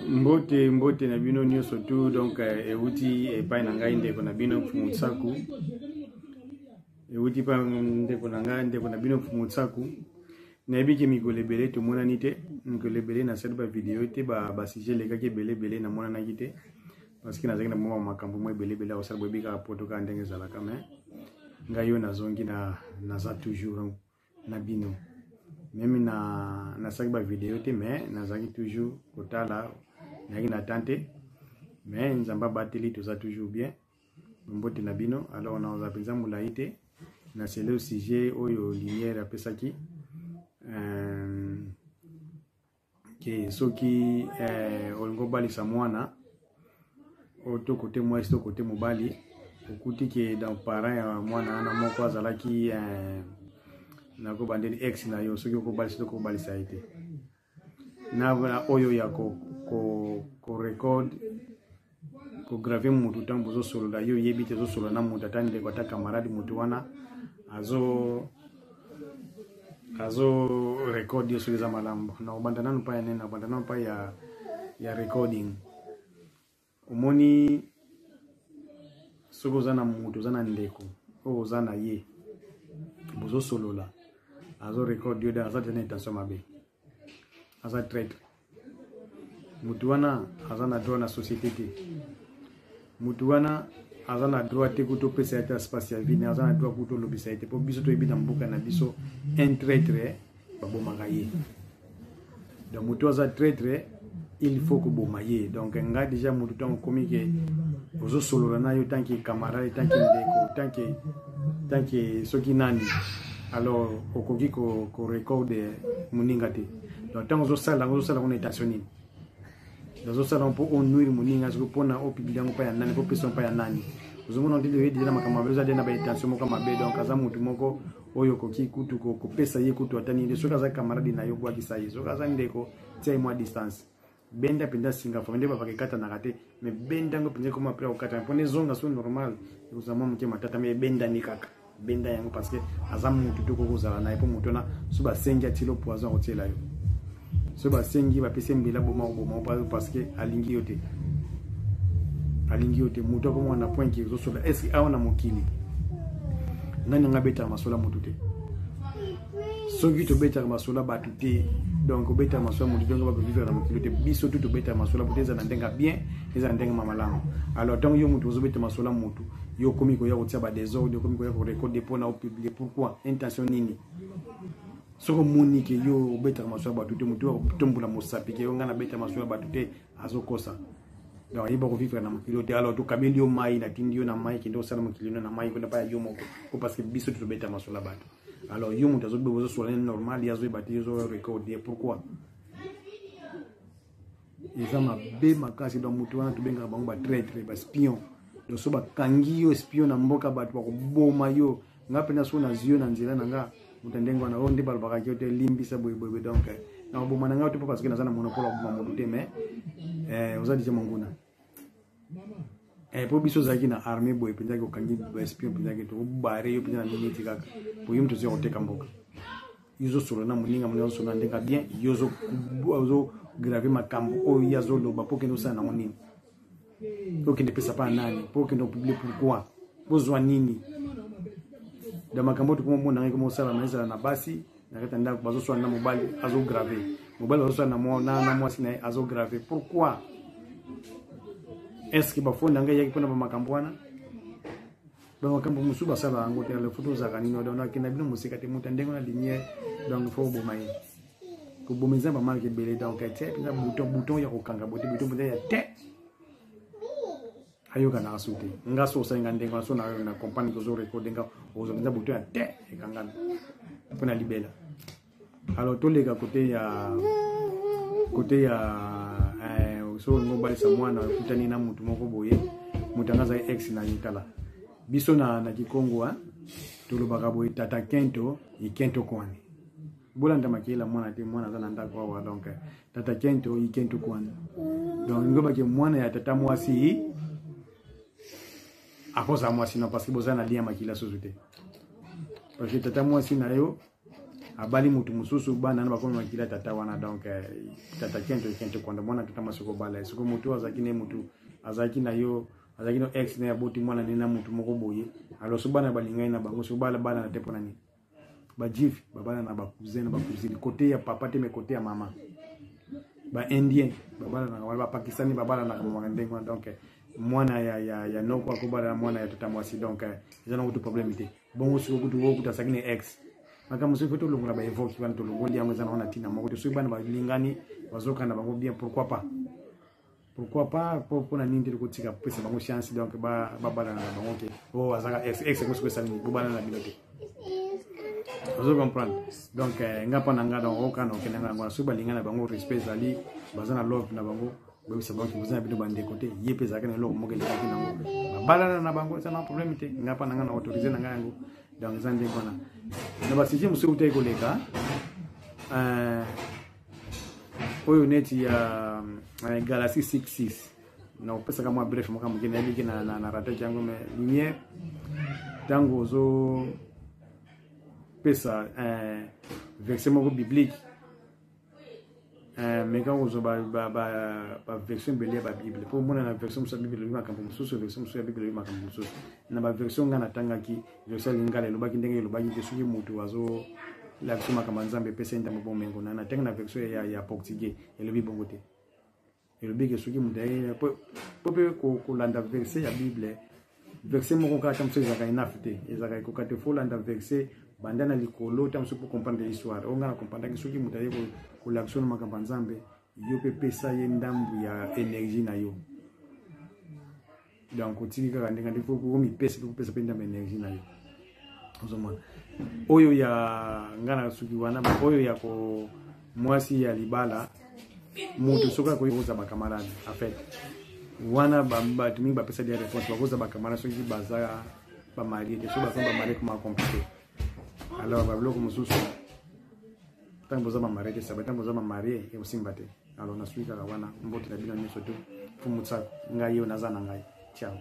Mbote mbote na bino nyonso tu donc euh, euti epai na ngai ndeko na bino Mfumu Nsaku euti pa ndeko na ngai ndeko na bino Mfumu Nsaku nayebi ke mikolo ebele tomonani te mikolo ebele nasali bavideo te basujet elekaki ebele ebele namonanaki te parce que nazalaki na mwa makambo mwa ebele ebele akosala boyebi kaka poto kaka ndenge ezalaka mais ngai oyo nazongi na naza toujours na bino meme na nasalaki bavideo te mais nazalaki toujours kotala nazalaki na temps te mais nzambe abateli toza toujours bien mbote na bino alors nakozala mpenza molai te na sele sujet oyo lumière apesaki euh, ke soki eh, olingi obalisa mwana oyo to kote mwasi to kote mobali okuti ke donc parent ya mwana wana moko azalaki eh, nakobandeli ex na yo soki okobalisa to kobalisa ye te na oyo ya ko, ko, ko record kograve motu ntango bozosolola yo oyebi te ozosolola na moto ata ndeko ata camarade motu wana azo azo record yo soki eza malamu nakobanda nanu mpa ya nini nakobanda nanu mpa ya, ya recording omoni soki oza na moto oza na ndeko oyo oza na ye bozosolola azo record yo aza deja na intention mabe aza traitre motu wana aza na droit na société te motu wana aza na droit te kutu opesa ye te espace ya vie aza na droit kutu olobisa ye te mpo biso toyebi na mboka na biso un traitre babomaka ye donc motu aza traitre il faut koboma ye donc ngai déjà motu ntango okomi ke ozosolola na yo tanke camarade tanke ndeko tanke tanke soki nani alors okoki korecorde ko moninga te donc ntango ozosala yango ozosala yango na intention nini nazosala mpo onuire moninga soki mpona opublie yango mpa ya nani mpo opesa mpa ya nani ozomona ndenge oye deja na makambo mabe oza deja na baintention moko mabe donc aza motu moko oyo okoki kutu kopesa ye kutu ata nini soki aza camarade na yo bwakisa ye soki aza ndeko tia ye mwa distance benda mpenza singa fo nde babaka ekatanaka te me benda yango mpenza ekoma apres kokatana mpo nezonga so normal ekozala mwa moke matata me ebendani kaka benda yango parce que aza motu te okoki kozala na ye mpo motu wana so basengi atilo poison akotiela yo so basengi bapesi mbela boma koboma parce que alingi yo te alingi yo te motu akomona na point ke ozosola est ce que awa na mokili nani anga abetaka masolo ya motu te soki tobetaka masolo ya bato te donc obetaka masolo ya motu te bakovivre na mokili te biso tu tobetaka masolo ya motu eza na ndenge ya bien eza na ndenge ma malamu alors ntango yo motu ozobeta masolo ya motu yo okomi koya kotia badesordre okomi koya korecorde mpona opublie pourquoi intention nini soki omoni ke yo obetaka masolo ya bato te motu akotombola mosapi ke yo ngai nabeta masolo ya bato te azokosa donc ayeba kovivre na mokili oyo te alors tokabeli yo mai natindi yo na mai kende osala mokili no na mai kuna pa ya yo moko po parce que biso tozobeta masolo ya bato alors yo moto azobe ozosola ye normal ye azoyeba te yo ozorecorde pourquoi eza mabe makasi donc moto wana tobengaka bango batraitre baspion donc so bakangi yo espion na mboka bato bakoboma yo nga mpenza so nazwi yo na nzela na nga moto ya ndenge wana oyo nde balobakaki yo te limbisa boyeboyeboye donc eh, nakoboma na ngai te mpo parce que naza na monopole ya koboma moto te mais eh, oza deja monguna mpo eh, biso ozalaki na armée boye mpenza ke okangi espion mpenza ke tokobare yo mpenza na miniti kaka po yo moto ozoya koteka mboka yo ozosolola na moninga moninga azosolola ndenge bien yo ozograve makambo oyo ye azoloba mpo okende osala nango nini okende pesa pa nani mpo okende opublie pourquoi bozwa nini da makambo oyo tokomomona yango ekomosalama ezala na basi na kati ya ndako bazoswana na mobali azograve mobali bazoswana na mwasi na ye azograve pourquoi est ce que bafoni na ngai eyaki mpona bamakambo wana bamakambo mosusu basala yango te alors fo tozalaka nini donc nakenda bino mosika te moto ya ndenge wana lumière donc fo oboma ye koboma eza bamarke ebele donc tie mpenza bouton bouton ya kokanga bote bouton mpenza ya te ayokanaka su te nga so osali nga ndenge wana so na comprendre tozo recorde nga ozwa mpenza bouton ya te ekangami mpo na libela alors toleka kote ya kote ya eh, so olingi obalisa mwana okutani na motu moko boye moto yango azali ex na ye tala biso na, na kikongo tolobaka boye tata kento ikento kwani bolanda makeyela mwana te mwana aza na ndako awa donc tata kento ikento kwani donc lingi obake mwana ya tata mwasi akozala mwasi no parce que boza na lien makila susu te parce que tata mwasi na yo Abali mutu mosusu, bana na bakomi makila tata wana. Donc tata kento kento kwanda mwana tata mwasi kobala ye. Soki mutu azalaki ne mutu azalaki na yo, azalaki no ex na ye, aboti mwana ne na mutu moko boye, alors so bana balingani na bango, so bala bana na te, mpona nini? Bajuif babala na bacousin na bacousine, côté ya papa te, mais côté ya mama. Baindien babalanaka wana, bapakistani babalanaka mamaka ndenge wana. Donc mwana ya noko akobala na mwana ya tata mwasi. Donc eza nango tu problème te. Bongo soki okutu okuta azalaki na ex, makambo soki tolongola baevoki wana, tolongoli yango, eza nango na ntina moko te. Soki bana balingani, bazokana bango bien, pourquoi pas? Pourquoi pas? Mpona nini te kotika kopesa bango chance? Donc babalana na bango ke o oh, azaka ex, ex yango soki esali nini, bobalana na bino te, ozo comprendre? Donc nga mpa na nga, donc okana okende nga yango. Soki balinga na bango, respect ezali, baza na love na bango, boyebisa bango boza na bino bandeko te. Ye mpe ezalaki na eloko moko elekaki nango, babalana na bango, eza na problème te. Nga mpa na nga na autorise na ngai yango. Donc eza ndenge wana. Na basujet mosusu eutaki koleka, oyo neti ya Galatie 66, na kopesaka mwa bref moko moke. Nayebi ke na rataki yango, mais lumière, ntango ozopesa verset moko biblique, meka kozwa baversion ebele ya babible, mpo omona na version mosusu ya Bible elobi makambo mosusu, version mosusu ya Bible elobi makambo mosusu. Na baversion ngai natangaki, version ya lingala elobaki ndenge elobaki te: soki moto azolakisa makambo ya Nzambe, epesa ye ndambo bomengo. Na natangi na version ya portugais, elobi bongo te. Elobi ke soki moto aye po mpe kolanda verset ya Bible, verset moko kaka ta mosusu ezalaka enough te, ezalaka ekoka te. Fo olanda verset banda na likolo ta mosusu po comprendre histoire. Oyo ngai na comprendaki, soki moto aye kolakisa na makambo ya Nzambe, yo mpe pesa ye ndambu ya énergie na yo. Donc otiki kaka ndenge nde komipesa mpe kopesa mpe ndambo ya énergie na yo. Ozomona oyo ya ngai na suki wana, oyo ya ko mwasi ya libala, moto soki akoki kozala bacamarade. En fait wana bato mingi bapesa dia réponse, bakozala bacamarade soki baza bamarie te. Soki baza bamarie, koma compliqué. Alors babiloko mosusu, ntango boza bamarie te, saba ntango boza bamarie, ekosimba te. Alors nasuki kaka wana. Mbote na bino nyonso to Fumu Tsaku, ngai oyo naza na ngai. Ciao.